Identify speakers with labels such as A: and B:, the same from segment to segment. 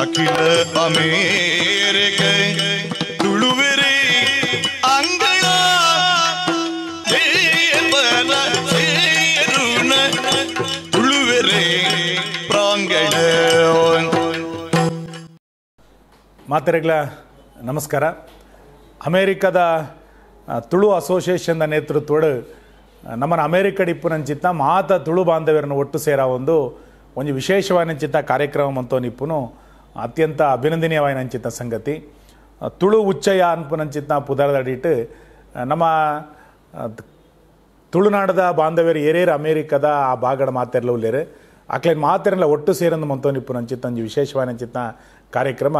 A: ಅಖಿಲ ಅಮೇರಿಕ ತುಳುವೆರೆ ಅಂಗಳ ಪರ ಸೇರುನ ತುಳುವೆರೆ ಪ್ರಾಂಗಣ.
B: ಮಾತೆರೆಗ್ಲ ನಮಸ್ಕಾರ. ಅಮೇರಿಕದ ತುಳು ಅಸೋಸಿಯೇಷನ್ದ ನೇತೃತ್ವಡು ನಮ್ಮನ ಅಮೇರಿಕಡ್ ಇಪ್ಪುನಂಚಿತ್ತ ಮಾತ ತುಳು ಬಾಂಧವ್ಯರನ್ನು ಒಟ್ಟು ಸೇರ ಒಂದು ಒಂಜಿ ವಿಶೇಷವಾದಂಚಿತ್ತ ಕಾರ್ಯಕ್ರಮ ಅಂತೋನಿಪ್ಪುನು ಅತ್ಯಂತ ಅಭಿನಂದನೀಯವಾದಂಚಿತ್ತ ಸಂಗತಿ. ತುಳು ಉಚ್ಚಯ ಅನ್ಪುನಂಚಿತ್ತ ಪುದರದಡಿಟ್ಟು ನಮ್ಮ ತುಳುನಾಡದ ಬಾಂಧವ್ಯರು ಏರೇರು ಅಮೇರಿಕದ ಆ ಭಾಗದ ಮಾತೆರ್ಲ ಉಲ್ಲೇರು ಅಕ್ಲೇನು ಮಾತೆರೆಲ್ಲ ಒಟ್ಟು ಸೇರಂದು ಮಂತೋನಿಪ್ಪುನಂಚಿತ್ತ ಒಂಜಿ ವಿಶೇಷವಾದಂಚಿತ್ತ ಕಾರ್ಯಕ್ರಮ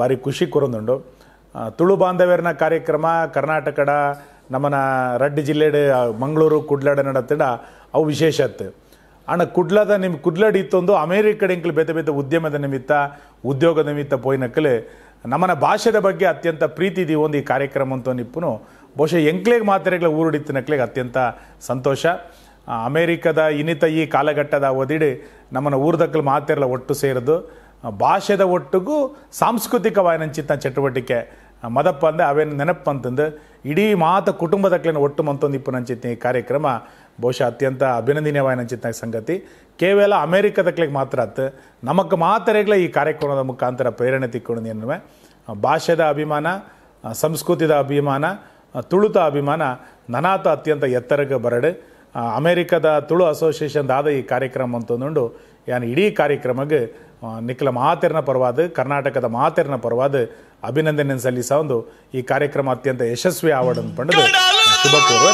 B: ಭಾರಿ ಖುಷಿ ಕೊರೊಂದುಂಡು. ತುಳು ಬಾಂಧವ್ಯರನ ಕಾರ್ಯಕ್ರಮ ಕರ್ನಾಟಕದ ನಮ್ಮನ ರಡ್ಡು ಜಿಲ್ಲೆಡು ಮಂಗಳೂರು ಕುಡ್ಲಡ ನಡತ್ತಡ ಅವು ವಿಶೇಷತ್ತು. ಅಣ್ಣ ಕುಡ್ಲದ ನಿಮ್ಮ ಕುಡ್ಲಡ್ ಇತ್ತೊಂದು ಅಮೇರಿಕಡ್ ಎಂಕ್ಲು ಬೇತೆ ಬೇತೆ ಉದ್ಯಮದ ನಿಮಿತ್ತ ಉದ್ಯೋಗದ ನಿಮಿತ್ತ ಪೋಯಿನಕ್ಕಲು ನಮ್ಮನ ಭಾಷೆದ ಬಗ್ಗೆ ಅತ್ಯಂತ ಪ್ರೀತಿ ಇದೀವಿ ಒಂದು ಈ ಕಾರ್ಯಕ್ರಮ ಅಂತ ನಿಪ್ಪುನು ಬಹುಶಃ ಎಂಕ್ಲೇಗೆ ಮಾತೆರೆಗ್ಲ ಊರುಡಿತ್ತಿನಕ್ಲೆಗೆ ಅತ್ಯಂತ ಸಂತೋಷ. ಅಮೇರಿಕದ ಇನ್ನಿತ ಈ ಕಾಲಘಟ್ಟದ ಅವಧಿಡು ನಮ್ಮನ ಊರ್ದಕ್ಕಲು ಮಾತೆರ್ಲ ಒಟ್ಟು ಸೇರಿದು ಭಾಷೆದ ಒಟ್ಟಿಗೂ ಸಾಂಸ್ಕೃತಿಕವಾಯಿನಂಚಿತ್ತ ಚಟುವಟಿಕೆ ಮದಪ್ಪ ಅಂದೆ ಅವೇನು ನೆನಪು ಅಂತಂದು ಇಡೀ ಮಾತ ಕುಟುಂಬದಕ್ಲೇನು ಒಟ್ಟು ಮಂತೊಂದು ಇಪ್ಪುನಂಚಿತ್ತ ಈ ಕಾರ್ಯಕ್ರಮ ಬಹುಶಃ ಅತ್ಯಂತ ಅಭಿನಂದನೀಯವಾಯಿನಂಚಿತ್ತ ಸಂಗತಿ. ಕೇವಲ ಅಮೇರಿಕದಕ್ಲೆಗೆ ಮಾತ್ರ ಆತು ನಮಕ್ ಮಾತರೆಗ್ಲ ಈ ಕಾರ್ಯಕ್ರಮದ ಮುಖಾಂತರ ಪ್ರೇರಣೆ ತಿಕ್ಕೊಂಡು ಎನ್ನುವೆ ಭಾಷೆದ ಅಭಿಮಾನ, ಸಂಸ್ಕೃತಿದ ಅಭಿಮಾನ, ತುಳುತ ಅಭಿಮಾನ ನನಾತ ಅತ್ಯಂತ ಎತ್ತರಕ್ಕೆ ಬರಡು. ಅಮೇರಿಕದ ತುಳು ಅಸೋಸಿಯೇಷನ್ ದಾದ ಈ ಕಾರ್ಯಕ್ರಮ ಅಂತಂದುಂಡು ಯಾನ್ ಇಡೀ ಕಾರ್ಯಕ್ರಮಕ್ಕೆ ನಿಖಲ ಮಾತೆರ್ನ ಪರವಾದ ಕರ್ನಾಟಕದ ಮಾತೆರ್ನ ಪರವಾದ ಅಭಿನಂದನೆ ಸಲ್ಲಿಸ ಒಂದು ಈ ಕಾರ್ಯಕ್ರಮ ಅತ್ಯಂತ ಯಶಸ್ವಿ ಆವಡ್ ಅಂದ್ಕೊಂಡು ಶುಭ ಕೋರುವ.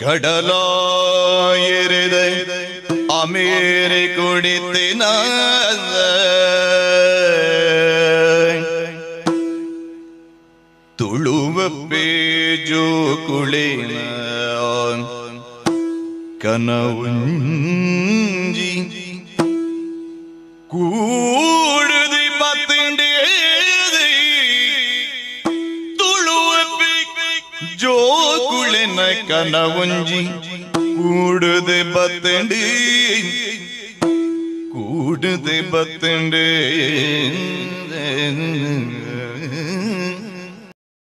A: ಕಡಲಾಯಿರಿದ ಅಮೇರಿ ಕುಡಿತಿನ ತುಳುವ ಪೇಜು ಕುಳಿನ ಕನವುಂಜಿ ಕೂಡುದಿ ಪತ್ತಿಂಡಿ ತುಳುವ ಜೋಕುಳಿನ ಕನವುಂಜಿ ಕೂಡುದೆ ಬತ್ತಂಡಿ ಕೂಡುದೆ ಬತ್ತಂಡಿ.